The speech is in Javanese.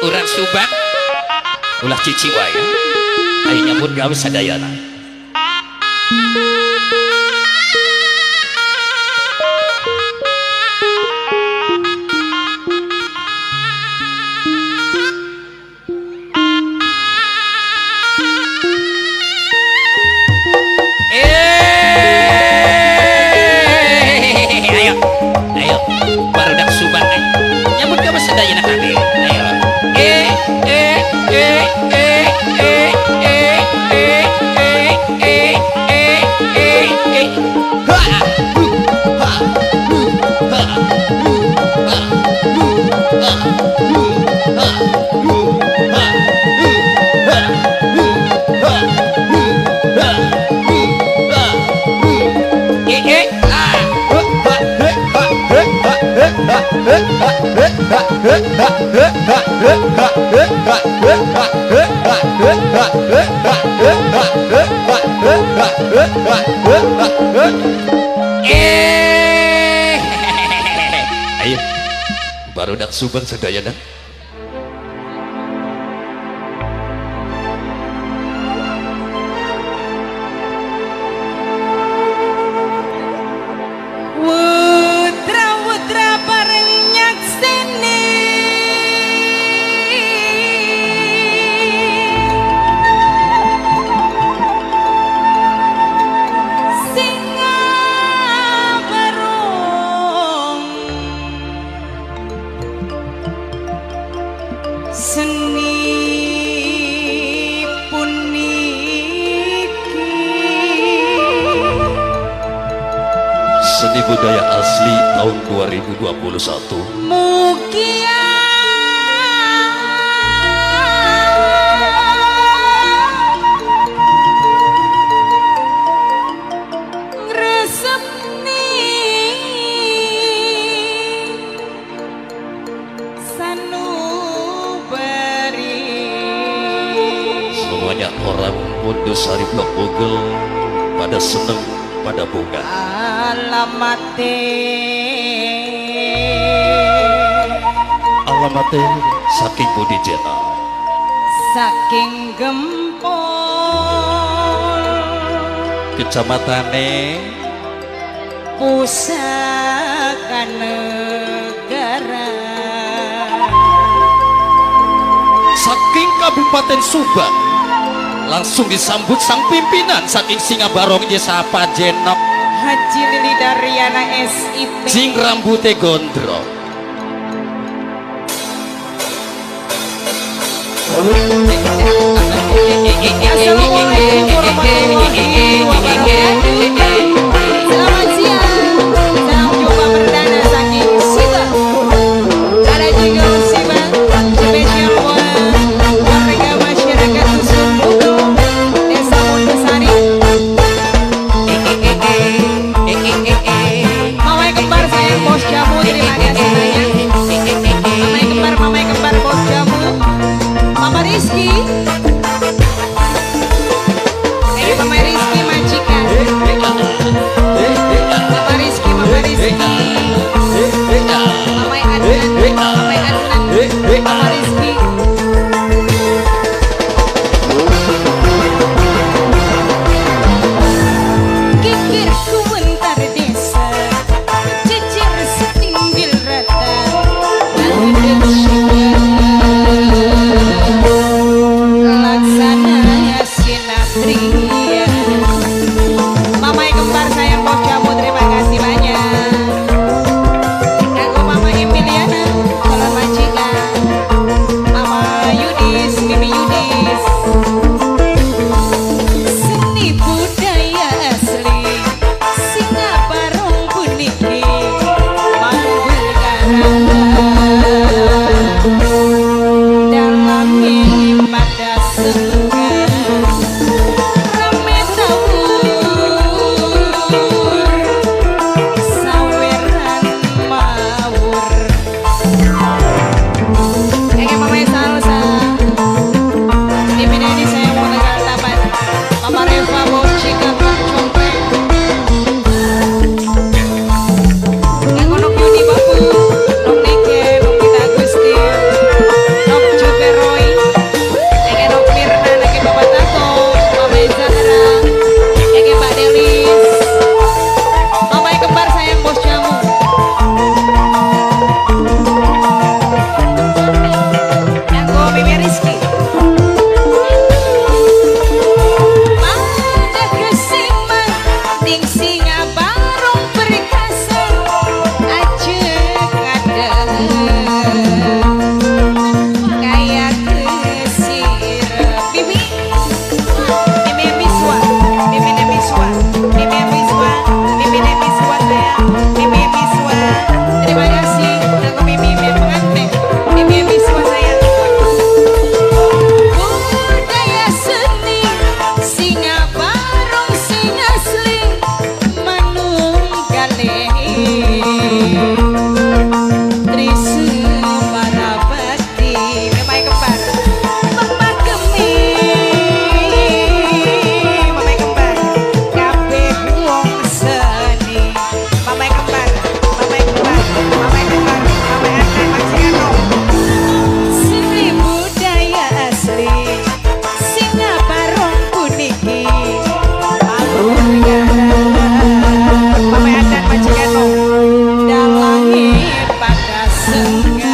Urang Subang ulah cici wae. Ayo nyambut gawe sadayana. Ayo, ayo, barudak Subang ayo. Nyambut gawe sadayana kabeh. Ayo. Eh eh eh eh eh eh eh eh eh eh eh eh. Ha hu ha hu ha hu ha hu ha hu ha hu ha hu ha hu ha hu ha hu ha hu. Eh eh ah ha ha ha ha ha ha ha ha ha ha ha ha ha ha ha ha ha ha ha. Eh, ayo, barudak Subang sadayana. Wudra-wudra bareng nyakseni singa barong seni puniki Seni budaya asli tahun 2021. Mugia ngresepni sanubari. Semuanya orang Pundosari Blok Bogel pada seneng, pada bunga. Alamate Alamate saking Budi Jena, saking Gempol, kecamatane pusaka negara, saking Kabupaten Subang. Langsung disambut sang pimpinan saking Singabarong Desa Pajenok Haji Lili Daryana SIP. Jing rambute gondrong. Assalamualaikum warahmatullahi wabarakatuh. Selamat siang, salam jumpa perdana saking Subang. Ada juga Subang spesial buat warga masyarakat Dusun Bugel, Desa Mundosari. Mamai kembar sayang bos jamu, terima kasih banyak. Mamai kembar bos jamu, Mama Rizky. Enggak.